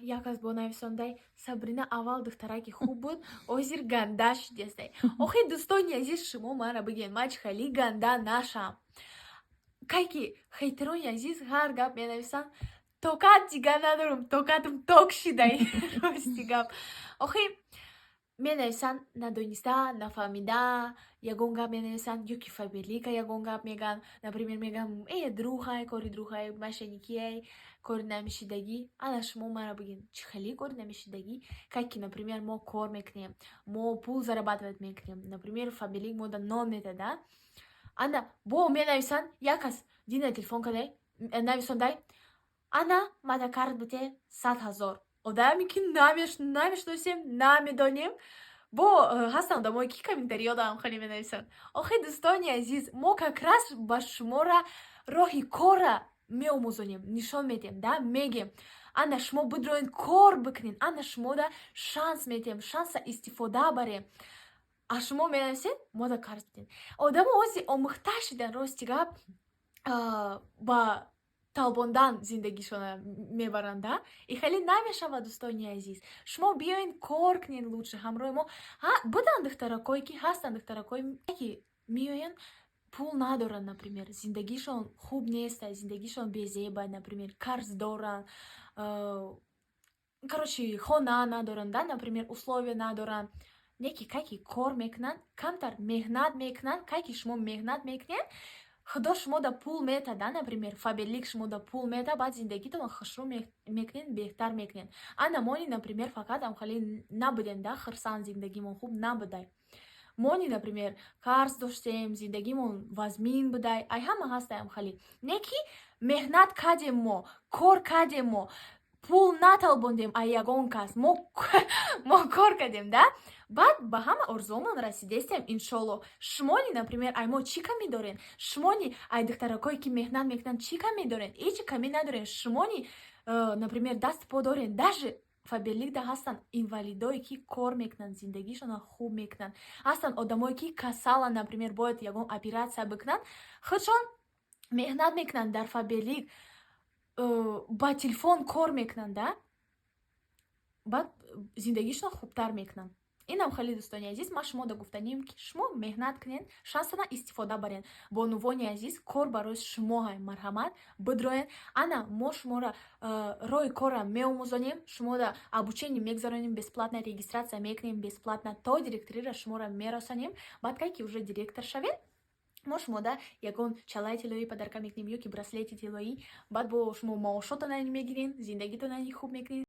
Як аз бо нависондай: «Сабрина аввал духтараки хуб буд, ҳозир ганда шудестай». Охи, дӯстони азиз, шумо мара бигӯед, ман чӣ хеле ганда нашам? Кай ки хейтерони азиз ҳар гап менависанд, токат дигар надорам, токатам ток шидай, рости гап. Охи, менависанд, надониста, нафаҳмида ягон гап менависанд ё ки Фаберлика ягон гап мегӯянд. Например, мегӯям: «Э, дурӯғай, кори дурӯғай, мошенникиай, кори намешидагӣ». Ана шумо мара бигӯед, чӣ хеле кори намешидагӣ? Кай ки, например, мо кор мекунем, мо пул зарабатывать мекунем, например, Фаберлик мода нон метада. Ана бо менависанд. Як кас дина телефон кадай, нависондай: «Ана, мада карт бите 100 000». Одаме ки намешносем, намедонем. Бо ҳастанд одамое ки комментариёдаам хеле менависанд. Охи, дӯстони азиз, мо как раз ба шумора роҳи корра меомӯзонем, нишон медиҳем да, мегем: «Ана, шумо бидроед, кор бикунед, ана шумода шанс медиҳем, шанса истифода барем». А шумо менависед: «Мода карз бидем». Одамо ози омӯхта шидан, рости гап, ба талбондан зиндагишона мебаранд да. И хеле намешавад, дӯстони азиз. Шумо биёед, кор кунед лучше ҳамроҳи мо. Буданд духтаракое ки, ҳастанд духтаракое ки меоянд, пул надоранд, например, зиндагишон хуб нест, зиндагишон безеба, например, қарз доранд, короче, хона надоранд да, например, условия надоранд. Не ки кай ки кор мекунанд, камтар меҳнат мекунанд. Кай ки шумо меҳнат мекунед, Худо шумода пул метада, например, Фаберлик шумода пул мета, баъд зиндагитон хушрӯ мекунед, беҳтар мекунед. Ана мони, например, фақат амхали набудем да, хирсанд, зиндагимон хуб набудай. Мони, например, қарз доштем, зиндагимон вазмин будай, ай ҳама ҳастай амхали. Не ки меҳнат кардем мо, кор кардем мо, пул наталбондем ай ягон кас, мо кор кардем да, баъд ба ҳама орзуомон расидестем, иншолло. Шумони, например, ай мо чӣ камӣ дорен? Шумони ай духтаракое ки меҳнат мекунанд чӣ камӣ дорен? Ҳеҷ камӣ надорен. Шумони, например, даст по дорен. Даже Фаберликда ҳастанд инвалидое ки кор мекунанд, зиндагишонро хуб мекунанд. Ҳастанд одамое ки касаланд, например, бояд ягон оператсия бикунанд, худшон меҳнат мекунанд дар Фаберлик, ба телефон кор мекунанд да, баъд зиндагишонро хубтар мекунанд. Инам хеле, дӯстони азиз, ман шумода гуфтанем, ки шумо меҳнат кунед, шансона истифода баред. Бонувони азиз, кор барои шумо ҳай, марҳамат, бидроед. Ана мо шуморо роҳи корра меомӯзонем, шумода обучение мегузаронем бесплатно, регистрация мекунем бесплатно, то директорира шуморо мерасонем. Баъд кай ки уже директор шавед, мо шумода ягон чалаи тиллоӣ подарка мекунем ё ки браслети тиллоӣ. Баъд бо шумо маошотона мегирен, зиндагитона хуб мекунед.